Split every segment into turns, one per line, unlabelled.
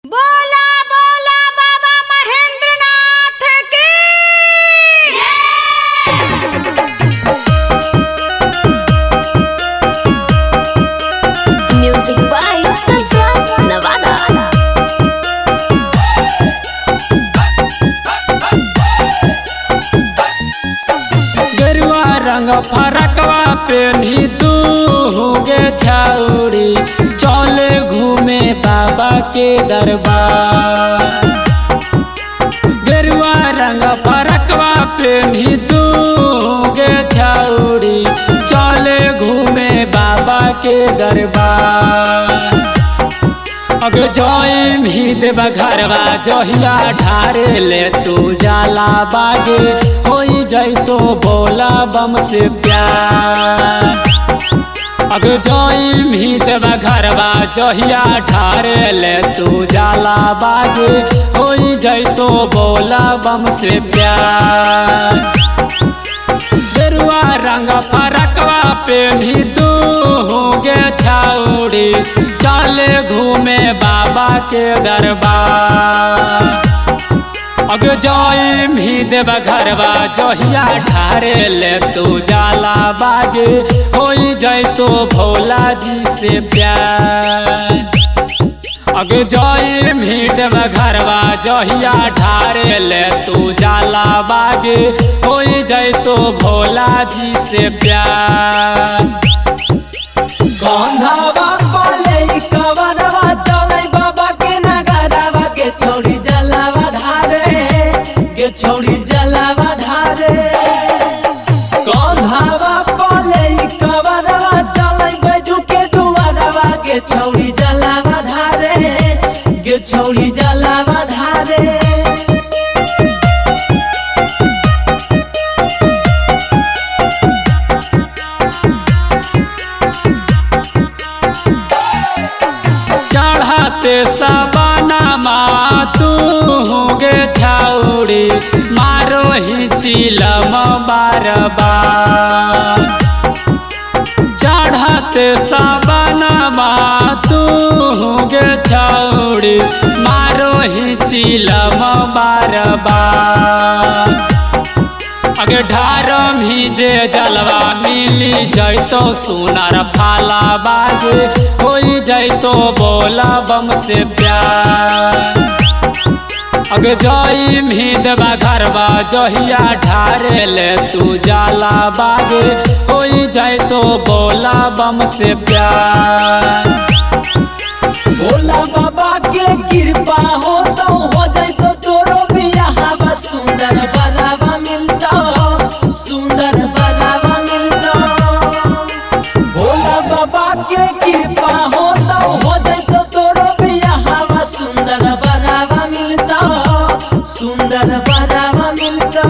बोला बोला बाबा महेंद्रनाथ की।
Music by Sarfraz Nawada.
गेरुआ रंग फरकवा पेन्ही तू गे छाउरी चले घूमे बाबा के दरबार। गेरुआ रंग फरकवा पेन्ही तू गे छाउरी चले घूमे बाबा के दरबार। अग जोइम ही देव घरवा जहिया ढारे ले तू जाला बागे होई जैतो बोला बम से प्यार। अग जोइम ही देव घरवा जहिया ढारे ले तू जाला बागे होई जैतो बोला बम से प्यार। गेरुआ रंग फरकवा पेन्ही तू गे छाउरी चले घूमे बाबा के दरबार। अग जोइम ही देव घरवा जहिया ढारे ले तू जाला बागे होई जैतो भोला जी से प्यार। अग जोइम ही देव घरवा जहिया ढारे ले तू जाला बागे होई जैतो भोला जी से प्यार।
कंधवा पले कवरवा चले बाबा के नगरवा के छौड़ी जलावा ढारे के छौड़ी जलावा ढारे। कंधवा पले कवरवा चले बैजू के दुआरवा के छौड़ी जलावा ढारे के छौड़ी जलावा ढारे।
चढ़ाते सबना तू गे छाउरी मारो ही चिलम बार बार। चढ़ाते सबना तू गे छाउरी मारो ही चिलम बार बार। अगे ढारम ही जे जलवा मिली जैतो सुनार फाला बाजे होई जैतो बोला बम से प्यार। अगे जोइम ही देवा घरवा जहिया ढारे ले तू जाला बागे होई जैतो बोला बम से प्यार।
भोला बाबा के कृपा हो तो हो जाए तो तोरो बियाहवा सुंदर बरावा मिलता सुंदर बरावा मिलता। भोला बाबा के कृपा हो तो हो जाए तो तोरो बियाहवा सुंदर बरावा मिलता सुंदर बरावा मिलता।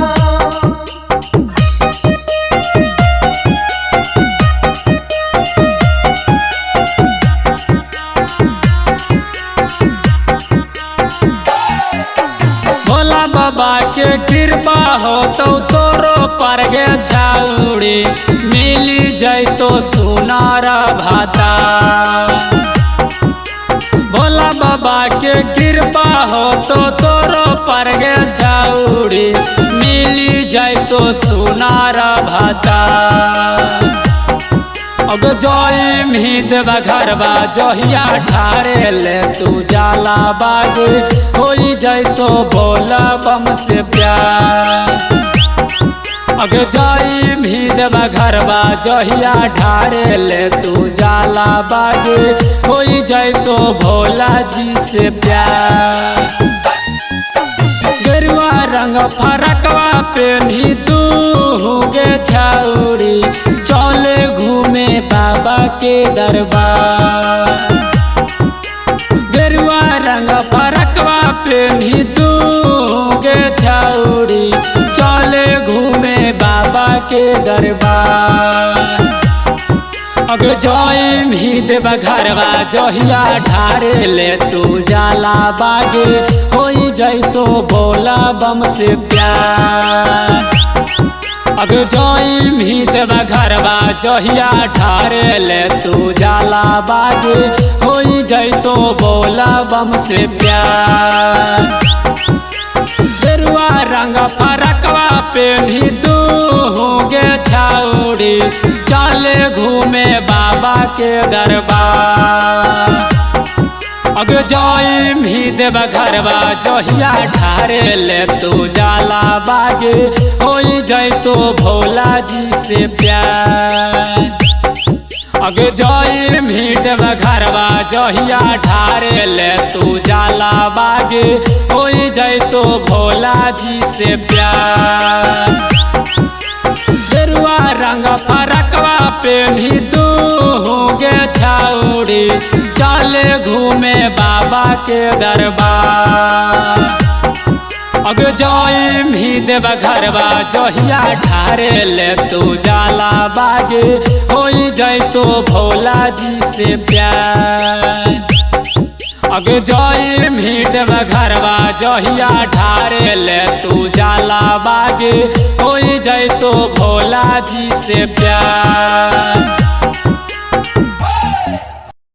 भोला बाबा के कृपा हो तो तोरो पर गे छाउरी मिली जैतो सुनार भाता। भोला बाबा के कृपा हो तो तोरो पर गे छाउरी मिली जैतो सुनार भाता। अग जोइम ही देव घरवा जहिया ढारे ले तू जाला बागे होई जैतो बोला बम से प्यार। अग जोइम ही देव घरवा जहिया ढारे ले तू जाला बागे होई जैतो भोला जी से प्यार। गेरुआ रंग फरकवा पेन्ही तू गे छाउरी चले घूमे बाबा के दरबार। गेरुआ रंग फरकवा पेन्ही तू गे छाउरी चले घूमे बाबा के दरबार। अग जोइम ही देव घरवा जहिया ढारे ले तू जाला बागे होई जैतो बोला बम से प्यार। अग जोई भी देव घरवा जहिया ठारे ले तू जाला बाग होई जैतो बोला बम से प्यार। गेरुआ रंग फरकवा पेन्ही तू होगे छाउड़ी चले घूमे बाबा के दरबार। अग जोई भी देव घरवा जहिया ठारे ले तू जाला बाग होई जैतो भोला जी से प्यार। अग जोई भी देव घरवा जहिया ठारे ले तू जाला बाग होई जैतो भोला जी से प्यार। गेरुआ रंग फरकवा पेन्ही तू होगे छाउड़ी चले घूमे बाबा के दरबार। अग जोई भी देव घरवा जहिया ठारे ले तू जाला बाग होई जैतो भोला जी से प्यार। अग जोई भी देव घरवा जहिया ठारे ले तू जाला बाग होई जैतो भोला जी से प्यार।